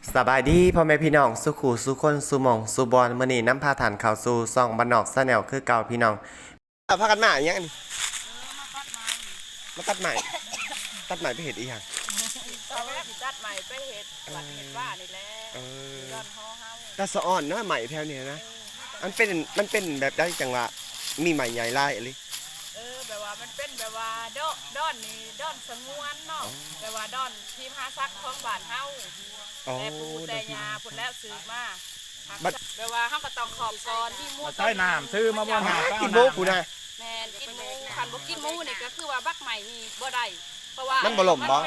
ສະບາຍດີພໍ່ແມ່ພີ່ນ້ອງສູ່ຄູ່ສູ່ຄົນສູ່ໝ່ອງສູ່ບ່ອນ, ມື້ນີ້ນຳພາທ່ານເຂົ້າສູ່ຊ່ອງບ້ານນອກ Channel ຄືເກົ່າພີ່ນ້ອງ. ພາກັນມາຫຍັງນີ້? ມາຕັດໄມ້ ຕັດໄມ້ໄປເຮັດອີ່ຫຍັງ? ເອົາຊິຕັດໄມ້ໄປເຮັດວັດເຮັດວານີ້ແຫຼະ. ເອີ ດອນຫໍເຮົາ ຕາສະອອນເນາະ ໄມ້ແຖວນີ້ນະ. ເອີ ມັນເປັນ ມັນເປັນແບບໃດຈັ່ງວ່າມີໄມ້ໃຫຍ່ຫຼາຍອີ່ຫຼີ? ເອີ ແບບວ່າມັນເປັນແບບວ່າ ດອນນີ້ ດອນສະຫງວນເນາະ. ອໍ ແບບວ່າດອນທີມຫາສັກຂອງບ້ານເຮົາ. ອໍ ແຕ່ປູ່ແຕ່ຍ່າພຸ້ນແລ້ວສືບມາ. ບັດ ແບບວ່າເຮົາກໍຕ້ອງຂອບສອນ ມີໝູ ໃຊ້ນ້ຳຊື້ມາບໍ່? ກິນໝູພຸ້ນນະ. ແມ່ນ ກິນໝູ. ຄັນບໍ່ກິນໝູນີ້ກໍຄືວ່າບັກໄມ້ນີ້ບໍ່ໄດ້ ເພາະວ່າມັນບໍ່ລົ້ມບໍ່?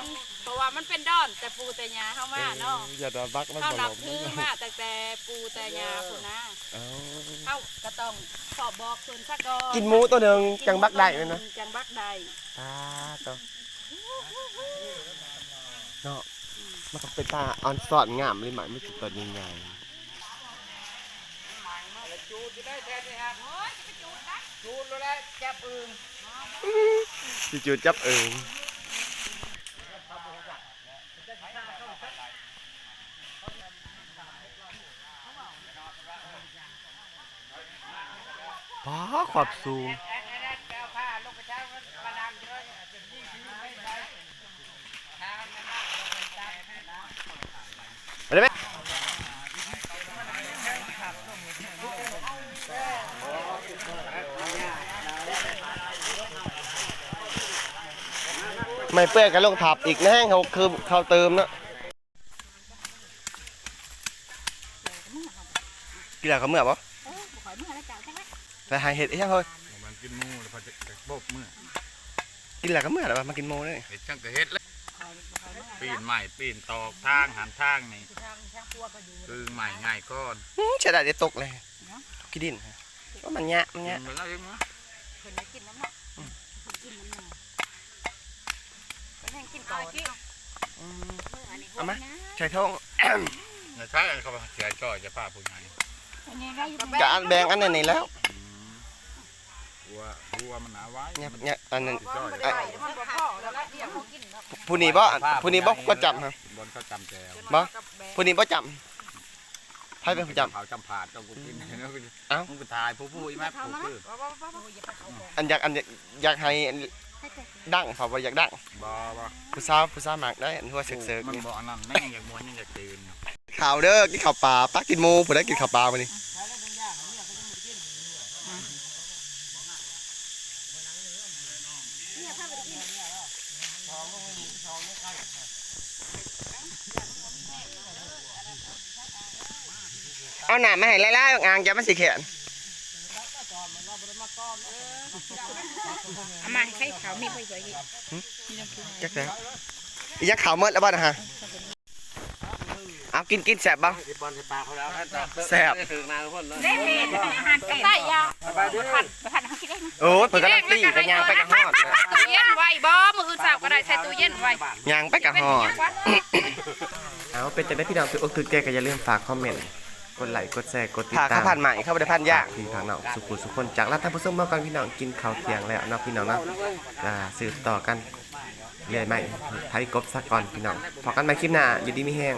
ເພາະວ່າມັນເປັນດອນແຕ່ປູ່ແຕ່ຍ່າເຮົາມາເນາະ. ເອີ ຢ່າດອນບັກມັນບໍ່ລົ້ມ. ເຮົານັບຖືມາຕັ້ງແຕ່ປູ່ແຕ່ຍ່າພຸ້ນນະ. ເອີ ເຮົາກໍຕ້ອງຂອບບອກເພິ່ນຊະກ່ອນ. ກິນໝູໂຕໜຶ່ງຈັ່ງບັກໄດ້ແມ່ນບໍ່? ຈັ່ງບັກໄດ້. ປາດໂຕ ເນາະ ອືມ ມັນຕ້ອງເປັນຕາອອນຊອນງາມເລີຍ ໄມ້ມັນຊິຕົ້ນໃຫຍ່ໆ. ຈູດຢູ່ໄດ້ແທ້ນີ້ຮະ. ໂອ້ຍ ຈະໄປຈູດນະ. ຈູດໂລດແຫຼະ ຈັບອຶ່ງ. ຊິຈູດຈັບອຶ່ງ. ປ້າ ຄວາມສູງ. ໄປເລີຍແມ່. ໄມ້ເປື່ອຍກໍລົງທັບອີກແນງ ເຂົາຄືເຂົາເຕີມເນາະ. ກິນແລ້ວກໍເມືອບໍ່? ເອີ ບໍ່ຄ່ອຍເມືອແລ້ວເຈົ້າ ຈັກແລ້ວ ໄປຫາເຮັດອີ່ຫຍັງເຮີ້ຍ? ບໍ່ແມ່ນກິນໝູແລ້ວ ພະຈະ ຈະບົກເມືອ. ກິນແລ້ວກໍເມືອແລ້ວ ມາກິນໝູເດ້. ເຮັດຫຍັງກໍເຮັດແລ້ວ. ປີນໄມ້ ປີນຕອກ ທາງຫັ້ນທາງນີ້ ຄືໄມ້ງ່າຍກ່ອນ. ອື ເສຍດາຍໄດ້ຕົກເລີຍ ເນາະ ຂີ້ດິນ. ວ່າມັນຍະ ມັນຍະ ກິນໄປແລ້ວເອງນະ. ເພິ່ນໄດ້ກິນນຳເນາະ. ອືມ ກິນນຳ. ກໍຍັງກິນຕໍ່ເນາະ. ອືມ ເອົາມາໃສ່ຖົງ. ໃນທ້າຍອັນເຂົາເສຍຈ່ອຍຈະພາຜູ້ໃຫຍ່ ກໍອັນແບ່ງອັນນີ້ແລ້ວ. ອືມ ຫົວ ຫົວມັນໜາໄວ້ ຍະ ຍະ ອັນນັ້ນ ຜູ້ນີ້ບໍ່? ຜູ້ນີ້ບໍ່ກໍຈຳຫະ? ບ່ອນເຂົາຈຳແຈວບໍ່? ຜູ້ນີ້ບໍ່ຈຳ? ໃຜເປັນຜູ້ຈຳ? ເຂົາຈຳພາດ ເຈົ້າບໍ່ກິນ. ເອົ້າ ມຶງໄປຖ່າຍຜູ້ ຜູ້ອີ່ແມັກຜູ້ຄື ອັນຢາກ ອັນຢາກ ຢາກໃຫ້ດັງ ເຂົາບໍ່ຢາກດັງ. ບໍ່ ບໍ່ ຜູ້ສາວ ຜູ້ສາວມັກໄດ໋ ອັນຫົວເສີກໆ ມັນບໍ່ອັນນັ້ນ ມັນຍັງຢາກມ່ວນ ຍັງຢາກຕື່ນ. ເຂົ້າເດີ ກິນເຂົ້າປາ ປາກິນໝູ ຜູ້ໃດກິນເຂົ້າປາມື້ນີ້. ເອົານ້ຳມາໃຫ້ຫຼາຍໆ ອ່າງ ຢ່າມັນຊິແຂນ. ເອົາມາໃຫ້ໃສ່ເຂົ້າ ມີບໍ່? ຫຶ? ຈັກແລ້ວ ອີຫຍັງ ເຂົ້າໝົດແລ້ວບໍ່ນະຮະ? ເອົາ ກິນ ກິນ ແຊບບໍ່? ແຊບ. ໄດ້ແມ່ນ ອາຫານເປັນ ໄດ້ຢາ ບໍ່ທັນ ບໍ່ທັນເຮົາກິນເອງ. ໂອ້ຍ ເພິ່ນກຳລັງຕີ ກໍຍ່າງໄປກໍຮອດ. ຕູ້ເຢັນໄວ້ບໍ່? ມື້ອື່ນເຊົ້າກໍໄດ້ໃສ່ຕູ້ເຢັນໄວ້ ຍ່າງໄປກໍຮອດ. ເອົາ ເປັນຈັ່ງໃດພີ່ນ້ອງ ຖືກອົກຖືກໃຈ ກໍຢ່າລືມຝາກຄອມເມັນ ກົດໄລ ກົດແຊ ກົດຕິດຕາມ ເຂົາພັນໃໝ່ ເຂົາບໍ່ໄດ້ພັນຢາງ. ພີ່ນ້ອງ ສຸຂູສຸຄົນ ຈາກລານທ່ານຜູ້ຊົມ ມາກ່ອນພີ່ນ້ອງ ກິນເຂົ້າທ່ຽງແລ້ວເນາະພີ່ນ້ອງເນາະ ກະສືບຕໍ່ກັນເລື້ອຍໄມ້ ໄຖກົບສາກ່ອນພີ່ນ້ອງ. ພໍ້ກັນໃໝ່ຄລິບໜ້າ ຢູ່ດີມີແຮງ.